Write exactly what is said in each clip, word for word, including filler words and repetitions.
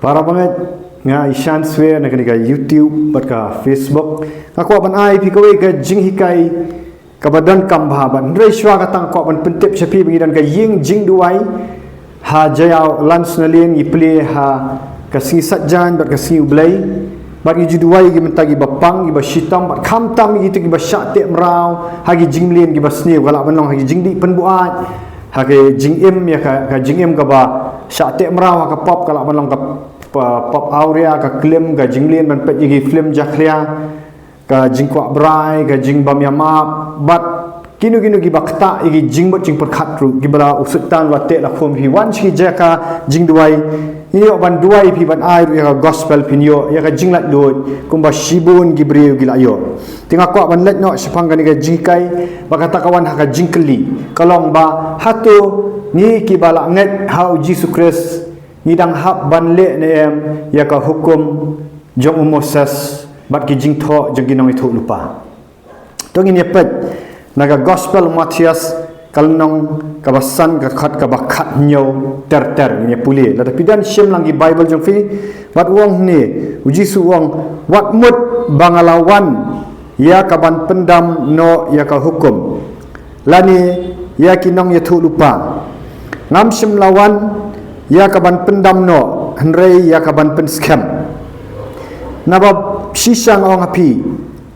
Para bangeit, nga Ishan Swer na kane ka YouTube bad ka Facebook. Nga kwah ban ai phi kawei ka jinghikai kaba donkam bha, bad hynrei shuwa kata nga kwah ban pyntip sha phi ba ngi don ka ïing jingduwai ha Jaïaw Lansonalane, ngi plie ha ka sngi Saitjaiñ bad ka sngi U Blei. Bad ngi ju duwai ïa ki mynta kiba pang, kiba shitom, bad khamtam ïa kito kiba shah teh mraw ha ki jingmlien kiba sniew, ka lah ban long ha ki jingdih pynbuaid, ha ki jingim, ïa ka, ka jingim kaba shah teh mraw ha ka pop, ka lah ban long ka, pa-, pop awria, ka klim, ka jingmlien ban peit ïa ki film jakhlia, ka jingkwah brai, ka jingbym ïamap, bad kino kino kiba ktah ïa ki jingmut jingpyrkhat ruh, kiba la u Soitan la teh la khum. Phi wan sha ki jaka jingduwai, ngi ïoh ban duwai ïa phi, ban ai ruh ïa ka gospel, phin ïoh ïa ka jinglaitluid kumba shibun ki briew ki la ïoh. Te nga kwah ban leit noh shaphang kane ka jinghikai, ba kata ka wan ha ka jingkylli, ka long ba hato ngi kiba la ngeit ha U Jisu Khrist ngi dang hap ban leh ne em ïa ka hukum jong u Moses bad ki jingthoh jong ki nongïathuhlypa? To ngin ïa peit na ka gospel u Mathaios, ka lynnong kaba san, ka dkhot kaba khathynñiew ter ter. Ngin ïa pule, lada phi dang shim lang ki Baibl jong phi. Bad u ong hangne, U Jisu u ong, wat mut ba nga la wan ïa ka ban pyndam noh ïa ka hukum, lane ïa ki nongïathuhlypa. Ngam shym la wan ïa ka ban pyndam noh, hynrei ïa ka ban pynskhem. Naba shisha nga ong ha phi,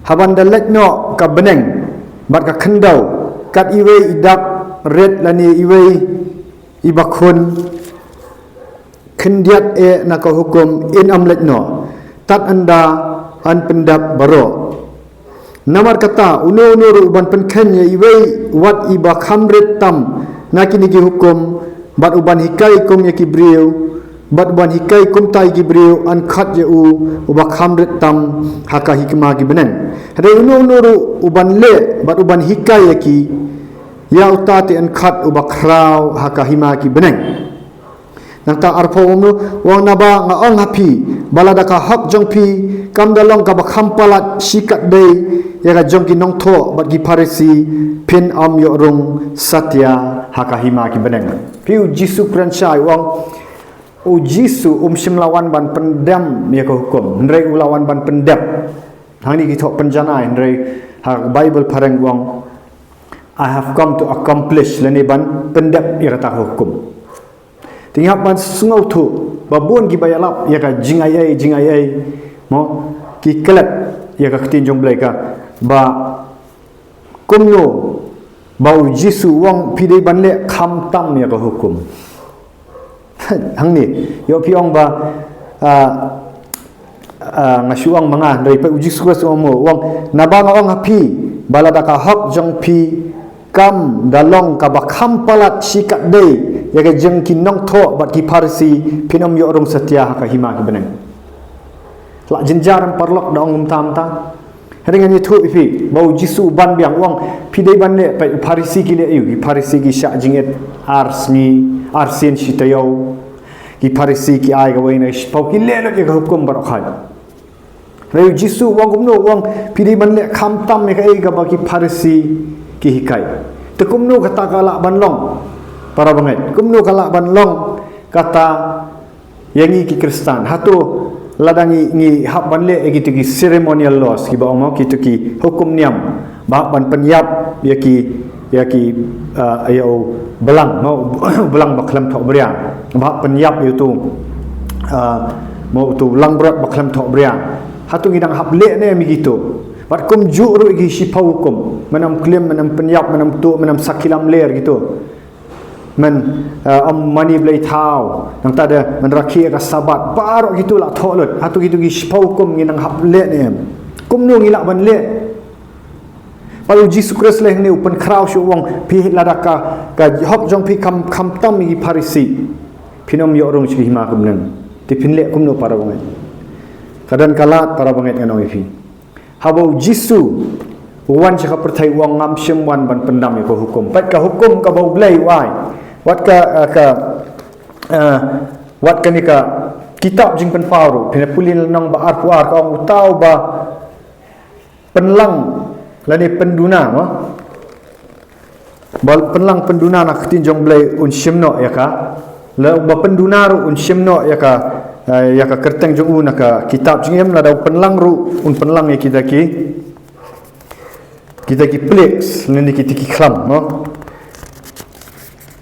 haba nda leit noh ka bneng bad ka khyndew, kat iwei i dak rit lane iwei i bakhun khyndiat eh na ka hukum, yn ym leit noh tad ynda yn pyndep baroh. Namar kata, uno uno ruh uban pynkheiñ ïa iwei wat iba kham rit tam na kine ki hukum, bad uban hikai kum ïa ki briew, bad uban hikai kumta ïa ki briew, yn khot ïa u uba kham rit tam ha ka hima ki bneng. Hynrei uno uno ruh uban leh bad uban hikai ïa ki, ïa uta te yn khot uba khraw ha ka hima ki bneng. Nangta arphew, u ong, naba nga ong ha phi, ba lada ka hok jong phi kam da long kaba kham palat shi katdei ïa ka jong ki nongthoh bad ki Pharisi, phin ym ïoh rung satia ha ka hima ki bneng. Phi, U Jisu u kren shai, u ong, U Jisu um shym la wan ban pyndam ïa ka hukum, hynrei u la wan ban pyndep. Hangne ki thoh pynjanai, hynrei ha Baibl phareng u ong, I have come to accomplish, lane ban pyndep ïa kata ka hukum. Te ngi hap ban sngewthuh, ba bun kiba ïalap ïa ka jingaiei, jingaiei, mo, ki klet ïa ka ktien jong U Blei, ka ba kumno ba U Jisu u ong phi dei ban leh khamtam ïa ka hukum. Hangne, ïoh phi ong ba, ah, ah, nga shu ong ma nga, hynrei peit U Jisu Khrist u ong mo, u ong, naba nga ong ha phi, ba lada ka hok jong phi kam da long kaba kham palat shi katdei ïa ka jong ki nongthoh bad ki Pharisi, phin ym ïoh rung satia ha ka hima ki bneng. La jynjar em paralok, da ong kumta mynta. Hynrei ngan ïathuh ïa phi ba U Jisu u ban biang, u ong phi dei ban leh, peit, u Pharisi ki leh aïu? Ki Pharisi ki shah jingit ar sngi, ar sien shi taïew. Ki Pharisi ki ai kawei na shiphew, ki leh lut ïa ka hukum baroh khoit. Hynrei U Jisu u ong kumno, u ong phi dei ban leh khamtam ïa kaei kaba ki Pharisi ki hikai. Te kumno kata ka lah ban long, para bangeit? Kumno ka lah ban long kata ïa ngi ki Khristan? Hato lada ngi, ngi hap ban leh ïa kito ki ceremonial laws kiba ong mo, kito ki hukum niam, ba hap ban pynïap ïa ki, ïa ki, ah, ïa u blang mo, blang ba khlem thohbria, ba hap pynïap ïa uto, ah, mo, uto langbrot ba khlem thohbria? Hato ngi dang hap leh ne em ïa kito? Bad kumjuh ruh ïa ki shiphew hukum, men ym klim, men ym pynïap, men ym tuh, men ym sakhi lamler, kito. Men, eh, ym mane blei thaw, nangta de men rakhe ïa ka Sabbath, baroh kito la thoh lut. Hato kito ki shiphew hukum ngi nang hap leh ne em? Kumno ngi lah ban leh? Bad U Jisu Khrist leh hangne u pynkhraw shuh, u ong phi, lada ka, ka hok jong phi kam, khamtam ïa ki Pharisi, phin ym ïoh rung sha ka hima ka bneng. Te phin leh kumno, para bangeit? Ka don ka lad, para bangeit, ngan ong ïa phi. Haba U Jisu u wan sha ka pyrthei, u ong ngam shym wan ban pyndam ïa ka hukum. Peit, ka hukum kaba U Blei u ai, wat ka, eh, ka, eh, wat kane ka kitab Jingpynpaw ruh, phin pule lynnong ba arphew ar, ka ong uta uba pynlang lane pynduna, mo, ba pynlang pynduna na ka ktien jong U Blei un shim noh ïa ka. Lada uba pynduna ruh un shim noh ïa ka, eh, ïa ka kyrteng jong u na ka kitab jingim, lada u pynlang ruh un pynlang ïa kita ki, kita ki plagues, lane kita ki khlam, no?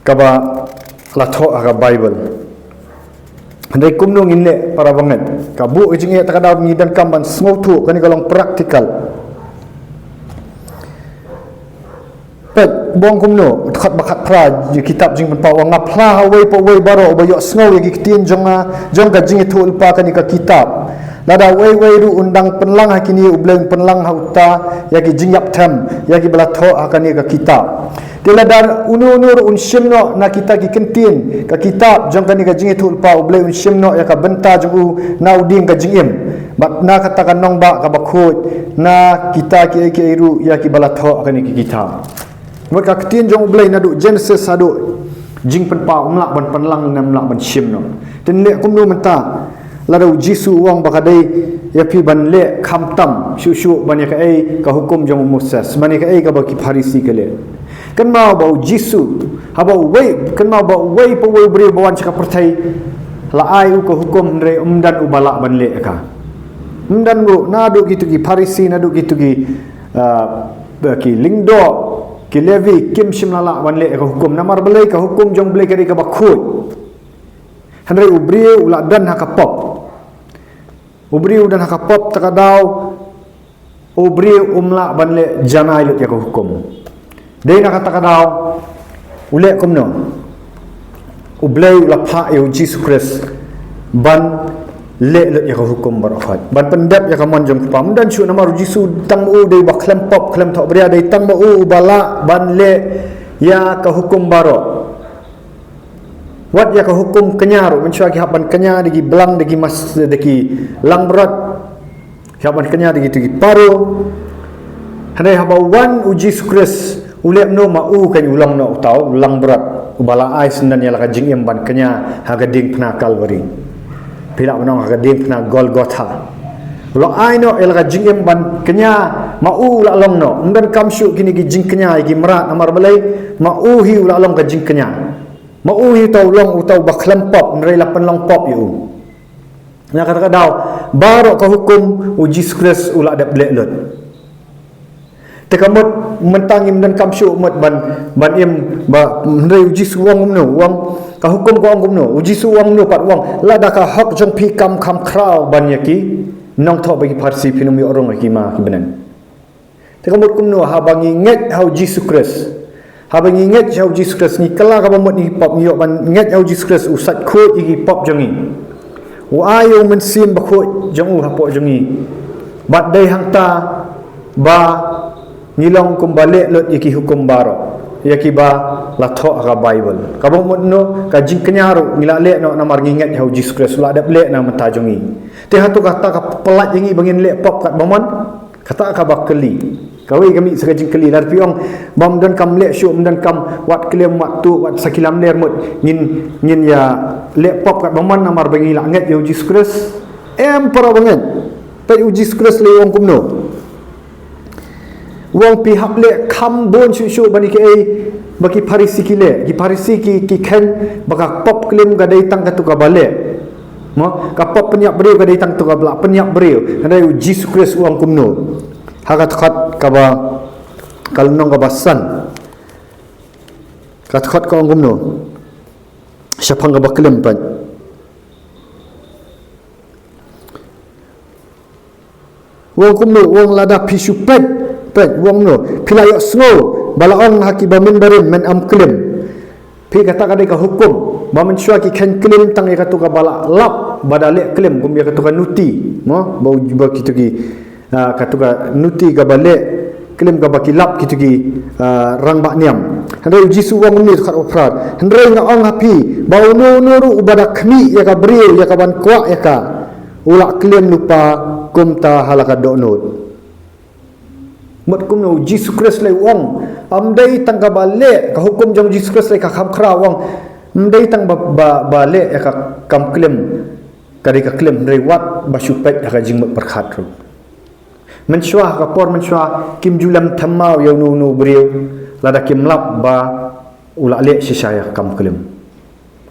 Kaba la thoh ha ka Bible. Hynrei kumno ngin leh para bangeit? Ka buh ka jingeh, ta ka daw ngi donkam ban sngewthuh, kane ka long practical. Peit, u ong kumno, dkhot ba khatphra, ïa kitab Jingpynpaw u ong, nga phla ha uwei pa uwei baroh uba ïohsngew ïa ki ktien jong nga, jong ka jingïathuhlypa kane ka kitab. Lada uwei uwei ruh un dang pynlang ha kine, U Blei un pynlang ha uta ïa ki jingïap them, ïa kiba la thoh ha kane ka kitab. Te lada uno uno ruh un shim noh na kita ki kyntien ka kitab jong kane ka jingïathuhlypa, U Blei un shim noh ïa ka bynta jong u na u dieng ka jingim, bad na kata ka nongbah kaba khuid, na kita kiei kiei ruh ïa kiba la thoh ha kane ka kitab. Bad ka ktien jong U Blei naduh Genesis haduh Jingpynpaw ym lah ban pynlang ne ym lah ban shim noh. Te ngi leh kumno mynta? Lada U Jisu u ong ba ka dei ïa phi ban leh khamtam shuh shuh ban ïa kaei ka hukum jong u Moses, ban ïa kaei kaba ki Pharisi ki leh. Kynmaw ba U Jisu, haba uwei, kynmaw ba uwei pa uwei u briew ba wan sha ka pyrthei, la ai u ka hukum, hynrei ym don uba lah ban leh ïa ka. Ym don ruh, naduh kito ki Pharisi, naduh kito ki, ah, ki lyngdoh, ki Levi, kim shym la lah ban leh ïa ka hukum. Namar balei? Ka hukum jong U Blei ka dei kaba khuid. Hynrei u briew u la don ha ka pop. U briew u don ha ka pop, ta ka daw u briew um lah ban leh janai lut ïa ka hukum. Dei na kata ka daw u leh kumno? U Blei u la phah ïa U Jisu Khrist ban leh lut ïa ka hukum baroh khoit, ban pyndep ïa ka mon jong U Kpa. Ym don shuh, namar U Jisu tang ma u dei uba khlem pop khlem thohbria, dei tang ma u uba lah ban leh ïa ka hukum baroh. Wat ïa ka hukum kñia ruh, mynshuwa ki hap ban kñia da ki blang, da ki mas, da ki langbrot. Ki hap ban kñia da ki, da ki paro. Hynrei haba wan U Jisu Khrist, u leh kumno? Ma u kan u long noh uta u langbrot uba la ai syndon ïa la ka jingim ban kñia ha ka diengphna Kalbari. Phi lah ban ong ha ka diengphna Golgotha. U la ai noh ïa la ka jingim ban kñia, ma u u la long noh. Ym donkam shuh kine ki jingkñia ïa ki mrad, namar balei? Ma u hi u la long ka jingkñia. Ma u hi uta u long uta uba khlem pop, hynrei la pynlong pop ïa u. Na kata ka daw, baroh ka hukum U Jisu Khrist u la dep leh lut. Te ka mut mynta ngim donkam shuh mut ban, ban im ba, hynrei U Jisu u ong kumno, u ong, ka hukum ka ong kumno, U Jisu u ong kumno pat, u ong, lada ka hok jong phi kam kham khraw ban ïa ki nongthoh bad ki Pharisi, phin ym ïoh rung ha ki ma ki bneng. Te ka mut kumno, haba ngi ngeit ha U Jisu Khrist. Haba ngi ngeit ha U Jisu Khrist, ngi kylla kaba mut ngi ki pop, ngi ïoh ban ngeit ha U Jisu Khrist, u sait khuid ïa ki pop jong ngi. U ai ïa U Mynsiem Bakhuid jong u hapoh jong ngi. Bad dei hangta ba ngi long kumba leh lut ïa ki hukum baroh, ïa kiba la thoh ha ka Bible. Kaba mut kumno, ka jingkñia ruh ngi la leh noh namar ngi ngeit ha U Jisu Khrist, u la dep leh na ka bynta jong ngi. Te hato kata ka pyllait ïa ngi ba ngin leh pop katba mon? Kata kaba kylli. Kawei ka mih sa ka jingkylli, lada phi ong ba ym donkam leh shuh, ym donkam wad klim, wad tuh, wad sa ki lamler mut, ngin, ngin ïa leh pop katba mon namar ba ngi la ngeit ïa U Jisu Khrist. Em para bangeit. Peit U Jisu Khrist leh u ong kumno. U ong phi hap leh kham bun shuh shuh ban ïa kaei ba ki Pharisi ki leh. Ki Pharisi ki, ki kheiñ ba ka pop klim ka dei tang kato kaba leh. Mo, ka pop pynïap briew ka dei tang kato kaba la pynïap briew. Hynrei U Jisu Khrist u ong kumno. Ha ka dkhot kaba, ka lynnong kaba san. Ka dkhot ka ong kumno. Shaphang kaba klim pat. U ong kumno, u ong lada phi shu peit, peit, u ong kumno, phi la ïohsngew ba la ong ha kiba mynbarim men ym klim. Phi, kata ka dei ka hukum ba mynshuwa ki kheiñ klim tang ïa kato kaba la lap ba da leh klim, kum ïa kato ka nuti, mo, ba u, ba kito ki, ah, kato ka nuti kaba leh klim kaba ki lap kito ki, ah, rangbah niam. Hynrei U Jisu u ong kumne, dkhot ba phra. Hynrei nga ong ha phi ba uno uno ruh uba da khmih ïa ka briew ïa ka ban kwah ïa ka, u la klim lypa kumta ha la ka dohnud. Mut kumno, U Jisu Khrist leh u ong, ym dei tang kaba leh, ka hukum jong U Jisu Khrist leh ka kham khraw, u ong, ym dei tang ba, ba, ba leh ïa ka kam klim, ka dei ka klim, hynrei wat ba shu peit ha ka jingmut pyrkhat ruh. Mynshuwa, ha ka por mynshuwa kim ju lem thymmai ïa uno uno u briew lada kim lap ba u la leh shisha ïa ka kam klim.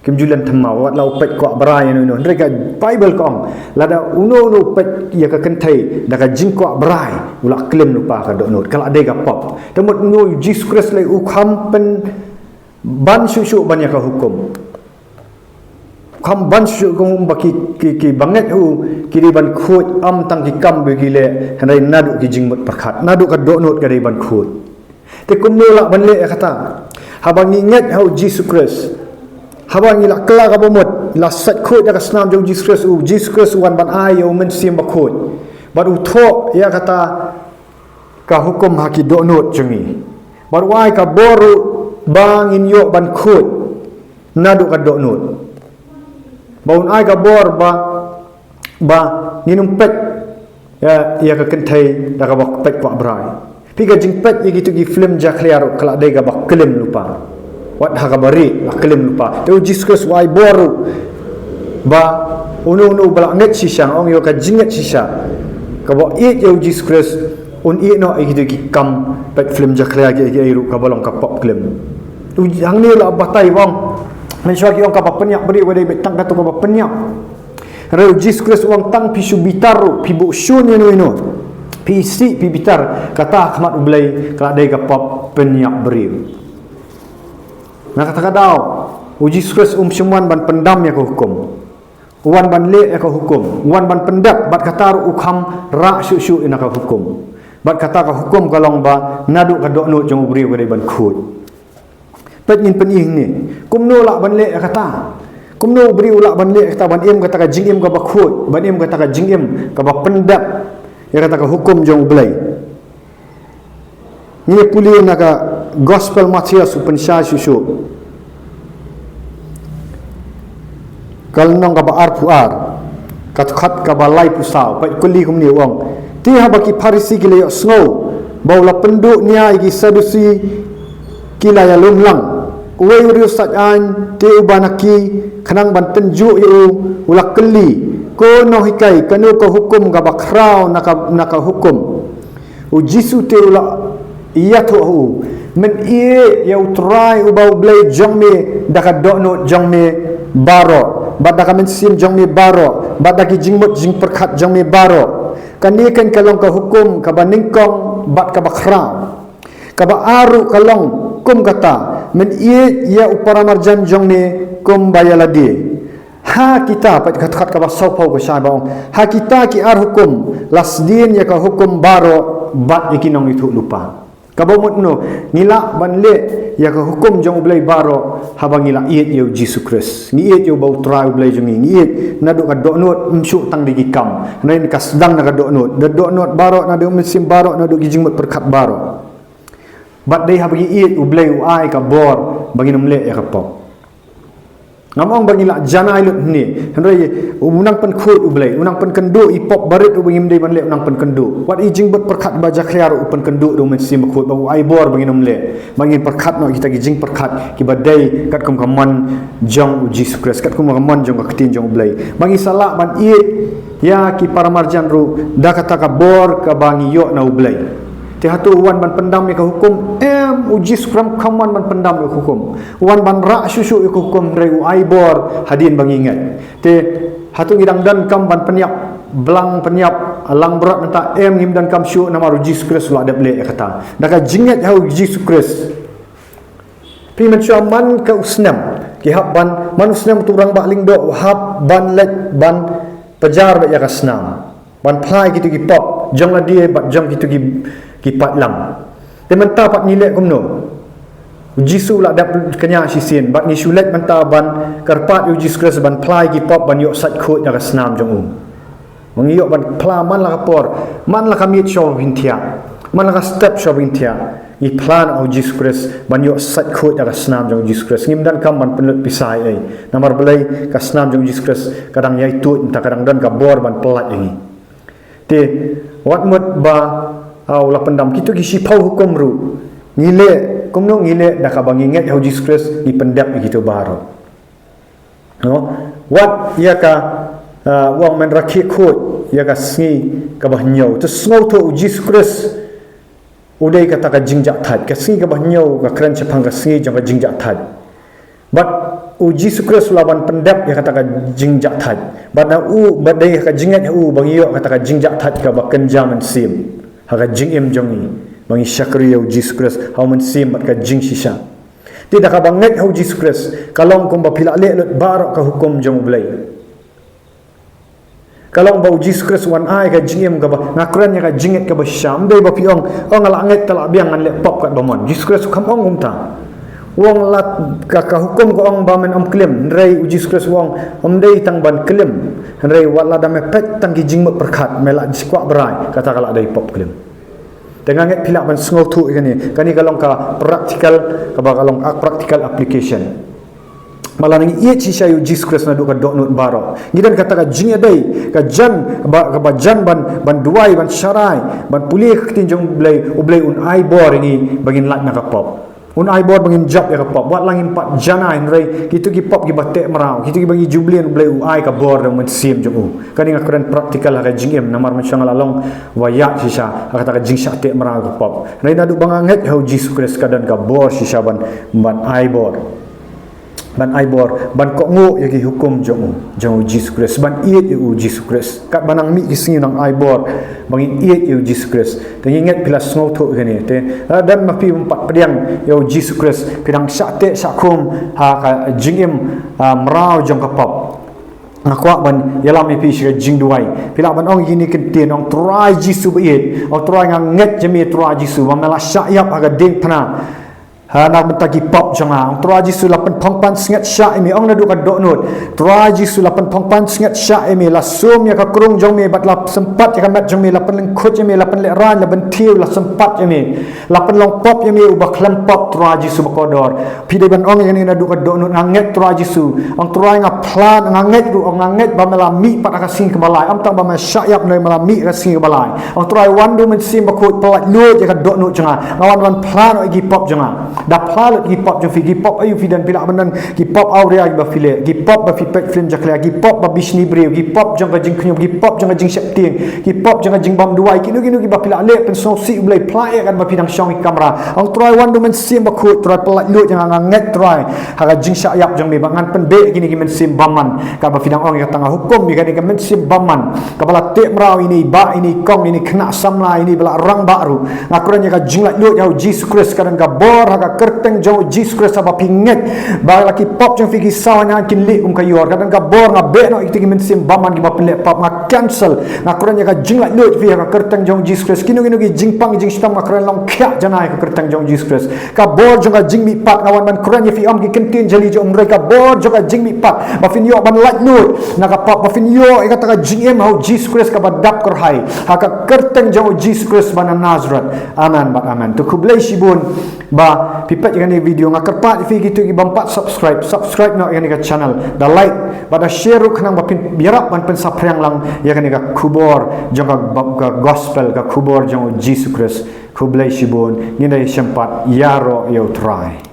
Kim ju len thymmai, wat la u peit kwah brai ïano ïano. Hynrei ka Baibl ka ong, lada uno uno u peit ïa ka kynthei da ka jingkwah brai, u la klim lypa ka dohnud, ka la dei ka pop. Te mut uno, u Jisu Khrist lei u kham pynban shuh shuh ban ïa ka hukum. Kham ban shuh shuh kum ba ki, ki, ki bangeit u, ki dei ban khuid, ym tang ki kam ba ki leh, hynrei naduh ki jingmut pyrkhat, naduh ka dohnud ka dei ban khuid. Te kumno lah ban leh ïa kata? Haba ngi ngeit ha u Jisu Khrist, haba ngi la kylla kaba mut, la sait khuid da ka snam jong u Jisu Khrist, u Jisu Khrist u wan ban ai ïa u Mynsiem Bakhuid, bad u thoh ïa kata ka hukum ha ki dohnud jong ngi, bad u ai ka bor ruh ba ngin ïoh ban khuid naduh ka dohnud. Ba un ai ka bor ba, ba ngin ym peit ïa, ïa ka kynthei da kaba peit kwah brai. Phi, ka jingpeit ïa kitu ki film jakhlia ruh ka la dei kaba klim lypa. Wat ha kaba rieh la klim lypa. Te u Jisu Khrist u ai bor ruh ba uno uno ba la ngeit shisha, ong ïa ka jingngeit shisha, kaba ïeit ïa u Jisu Khrist, un ïeh noh ïa kitu ki kam peit film jakhlia kiei kiei ruh, kaba long ka pop klim. Te hangne la batai ba ong, mynshuwa ki ong kaba pynïap briew ka dei beit tang katu kaba pynïap. Hynrei u Jisu Khrist u ong tang phi shu bitar ruh, phi buh shun ïano ïano, phi isih, phi bitar, kata ha khmat u Blei ka la dei ka pop pynïap briew. Na kata ka daw u Jisu Khrist um shym wan ban pyndam ïa ka hukum. U wan ban leh ïa ka hukum, u wan ban pyndep, bad kata ruh u kham rah shuh shuh ïa na ka hukum. Bad kata ka hukum ka long ba naduh ka dohnud jong u briew ka dei ban khuid. Peit, ngin pyni hangne kumno lah ban leh ïa kata. Kumno u briew u lah ban leh ïa kata, ban im kata ka jingim kaba khuid, ban im kata ka jingim kaba pyndep ïa kata ka hukum jong u Blei. Ngin ïa pule na ka Gospel Mathaios, u pynshai shuh shuh, ka lynnong kaba arphew ar, ka dkhot kaba laiphew saw. Peit, kylli kumne, u ong, te haba ki Pharisi ki la ïohsngew ba u la pynduh nia ïa ki Sadusi, ki la ïalum lang. Uwei u riewsait aiñ te uba na ki, khnang ban tynjuh ïa u, u la kylli, ko nonghikai, kano ka hukum kaba khraw na ka, na ka hukum? U Jisu te u la ïathuh ha u, men ïeit ïa U Trai uba U Blei jong me da ka dohnud jong me baroh, bad da ka mynsiem jong me baroh, bad da ki jingmut jingpyrkhat jong me baroh. Kane keiñ ka long ka hukum kaba nyngkong bad kaba khraw. Kaba ar ruh ka long kum kata, men ïeit ïa u paramarjan jong me kumba ïa lade. Ha kita, peit, ka dkhot kaba sawphew ka shai ba ong, ha kita ki ar hukum la sdien ïa ka hukum baroh bad ïa ki nongïathuhlypa. Kaba mut kumno ngi lah ban leh ïa ka hukum jong U Blei baroh? Haba ngi la ïeit ïa u Jisu Khrist, ngi ïeit ïa uba U Trai U Blei jong ngi, ngi ïeit naduh ka dohnud, ym shuh tang da ki kam, hynrei ka sdang na ka dohnud, da dohnud baroh, naduh mynsiem baroh, naduh ki jingmut pyrkhat baroh. Bad dei haba ngi ïeit, U Blei u ai ka bor ba ngin ym leh ïa ka pop. Ngam ong ba ngi la janai lut hangne, hynrei u nang pynkhuid U Blei, u nang pynkynduh i pop barit uba ngim dei ban leh, u nang pynkynduh. Wat i jingmut pyrkhat ba jakhlia ruh u pynkynduh da u Mynsiem Bakhuid, ba u ai bor ba ngin ym leh, ba ngin pyrkhat noh kita ki jingpyrkhat kiba dei katkum ka mon jong u Jisu Khrist, katkum ka mon jong ka ktien jong U Blei. Ba ngi sa lah ban ïeit ïa ki paramarjan ruh da kata ka bor kaba ngi ïoh na U Blei. Te hato u wan ban pyndam ïa ka hukum? Em, u Jisu Khrist kam wan ban pyndam ïa ka hukum. U wan ban rah shuh shuh ïa ka hukum, hynrei u ai bor hadien ba ngi ngeit. Te hato ngi dang donkam ban pynïap blang, pynïap langbrot mynta? Em, ngim donkam shuh, namar u Jisu Khrist u la dep leh ïa kata. Da ka jingngeit ha u Jisu Khrist. Phi, mynshuwa man ka u snem ki hap ban, man u snem utu u rangbah lyngdoh u hap ban leit ban pajar beit ïa ka snam, ban phla ïa kitu ki pop jong lade bad jong kitu ki, ki paidlang. Te mynta pat ngi leh kumno? U Jisu u la dep kñia shisien, bad ngi shu leit mynta ban kyrpad ïa u Jisu Khrist ban phla ïa ki pop, ban ïoh sait khuid na ka snam jong u. Ba ngi ïoh ban phla man la ka por, man la ka miet shuwa ba phin thiah, man la ka step shuwa ba phin thiah. Ngi phla na u Jisu Khrist ban ïoh sait khuid da ka snam jong u Jisu Khrist. Ngim donkam ban pynlut pisa ei ei. Namar balei? Ka snam jong u Jisu Khrist ka dang ïai tuid mynta, ka dang don ka bor ban pyllait ïa ngi. Te wat mut ba, ah, u la pyndam kitu ki shiphew hukum ruh, ngi leh kumno? Ngi leh da kaba ngi ngeit ha u Jisu Khrist, ngi pyndep ïa kitu baroh. No? Wat ïa ka, ah, u ong men rakhe khuid ïa ka sngi kaba hynñiew. To sngewthuh, u Jisu Khrist u dei kata ka jingjahthait. Ka sngi kaba hynñiew ka kren shaphang ka sngi jong ka jingjahthait. Bad u Jisu Khrist u la ban pyndep ïa kata ka jingjahthait. Bad na u, bad dei ha ka jingngeit ha u ba ngi ïoh kata ka jingjahthait kaba kynja mynsiem ha ka jingim jong ngi, ba ngi shakri ïa u Jisu Khrist ha u mynsiem bad ka jingshisha. Te da kaba ngeit ha u Jisu Khrist ka long kumba phi la leh lut baroh ka hukum jong U Blei. Ka long ba u Jisu Khrist u wan ai ka jingim kaba, nga kren ïa ka jingngeit kaba shisha. Ym dei ba phi ong, "Oh, nga la ngeit, te la biang, ngan leh pop katba mon." U Jisu Khrist u kham ong kumta. U ong la ka, ka hukum ka ong ba men ym klim. Hynrei u Jisu Khrist u ong, "Ym dei tang ban klim, hynrei wat lada me peit tang ki jingmut pyrkhat, me la kwah brai, kata ka la dei pop klim." Te nga ngeit phi lah ban sngewthuh ïa kane. Kane ka long ka practical, kaba ka long ka practical application. Ba lada ngi ïeit shisha ïa u Jisu Khrist naduh ka dohnud baroh, ngi don kata ka jingïadei, ka jan, ba, kaba jan ban, ban duwai, ban sharai, ban pule ka ktien jong U Blei, U Blei un ai bor ïa ngi ba ngin lait na ka pop. Un ai bor ba ngin jop ïa ka pop. Wat la ngim pat jana, hynrei kito ki pop kiba teh mraw, kito kiba ngi ju mlien, U Blei u ai ka bor da u mynsiem jong u. Kane nga kren practical ha ka jingim, namar mynshuwa nga la long wa ïaid shisha ha kata ka jingshah teh mraw ka pop. Hynrei naduh ba nga ngeit ha u Jisu Khrist, ka don ka bor shisha ban, ban ai bor. Ban ai bor, ban kohnguh ïa ki hukum jong u, jong u Jisu Khrist, ban ïeit ïa u Jisu Khrist. Katba nang mih ki sngi nang ai bor ba ngin ïeit ïa u Jisu Khrist. Te ngi ngeit phi la sngewthuh ïa kane. Te lada don ma phi bym pat pdiang ïa u Jisu Khrist, phi dang shah teh shah khum ha ka jingim, ah, mraw jong ka pop, nga kwah ban ïalam ïa phi sha ka jingduwai. Phi lah ban ong ïa kine ki ktien, ong, "Trai Jisu ba ïeit, ong, Trai, nga ngeit ïa me, Trai Jisu, ba me la shah ïap ha ka diengphna ha na ka bynta ki pop jong nga. Ong, Trai Jisu, la pynphong pansngiat shah ïa me." Ong naduh ka dohnud, "Trai Jisu, la pynphong pansngiat shah ïa me, la sum ïa ka krung jong me bad la sympat ïa ka met jong me, la pynlyngkhuid ïa me, la pynlehraiñ, la pynthiew, la sympat ïa me, la pynlong pop ïa me uba khlem pop, Trai Jisu ba kordor." Phi dei ban ong ïa kane naduh ka dohnud, "Nga ngeit, Trai Jisu. Ong, Trai, nga phla, nga ngeit ruh, ong, nga ngeit ba me la mih pat ha ka sngi kaba lai, ym tang ba me shah ïap, hynrei me la mih ha ka sngi kaba lai. Ong, Trai, wan da u Mynsiem Bakhuid, pyllait luid ïa ka dohnud jong nga. Nga wan ban phla noh ïa ki pop jong nga." Da phla lut ïa ki pop jong phi. Ki pop aïu phi don? Phi lah ban don ki pop awria kiba phi leh, ki pop ba phi peit film jakhlia, ki pop ba bishni briew, ki pop jong ka jingkhñium, ki pop jong ka jingsheptieng, ki pop jong ka jingbymduwai, kino kino kiba phi lah leh pynsngewsih U Blei, phla ïa katba phi dang shong ha kamra. Ong, "Trai, wan da u Mynsiem Bakhuid, Trai, pyllait luid ïa nga, nga ngeit, Trai, ha ka jingshah ïap jong me, ba ngan pynbeh ïa kine ki mynsiem bymman, katba phi dang ong ïa ka tang ka hukum, ïa kane ka mynsiem bymman kaba la teh mraw, ïa ine i bah, ïa ine i kong, ïa ine i khynnah samla, ïa ine ba la rangbah ruh. Nga kren ïa ka jinglaitluid ha u Jisu Khrist, ka don ka bor ha ka kyrteng jong u Jisu Khrist, haba phi ngeit ba la ki pop jong phi ki sawa, kin lih kum ka ïor. Ka don ka bor, nga beh noh ïa kito ki mynsiem bymman kiba pynleh pop, nga cancel. Nga kren ïa ka jinglaitluid phi ha ka kyrteng jong u Jisu Khrist. Kino kino ki jingpang jingshitom, nga kren long khiah janai ha ka kyrteng jong u Jisu Khrist. Ka bor jong ka jingmihpat, nga wan ban kren ïa phi, ym ki kyntien jali jong, hynrei ka bor jong ka jingmihpat, ba phin ïoh ban laitluid na ka pop, ba phin ïoh ïa kata ka jingim ha u Jisu Khrist kaba dap kyrhai, ha ka kyrteng jong u Jisu Khrist ba na Nazareth. Amen bad amen. To khublei shibun ba phi peit ïa kane ka video. Nga kyrpad ïa phi kito ki bym pat subscribe, subscribe noh ïa kane ka channel, da like bad da share ruh khnang ba phin ïarap ban pynsaphriang lang ïa kane ka khubor jong ka, ka gospel, ka khubor jong u Jisu Khrist. Khublei shibun, ngin ïa shem pat, ïaroh ïa u Trai.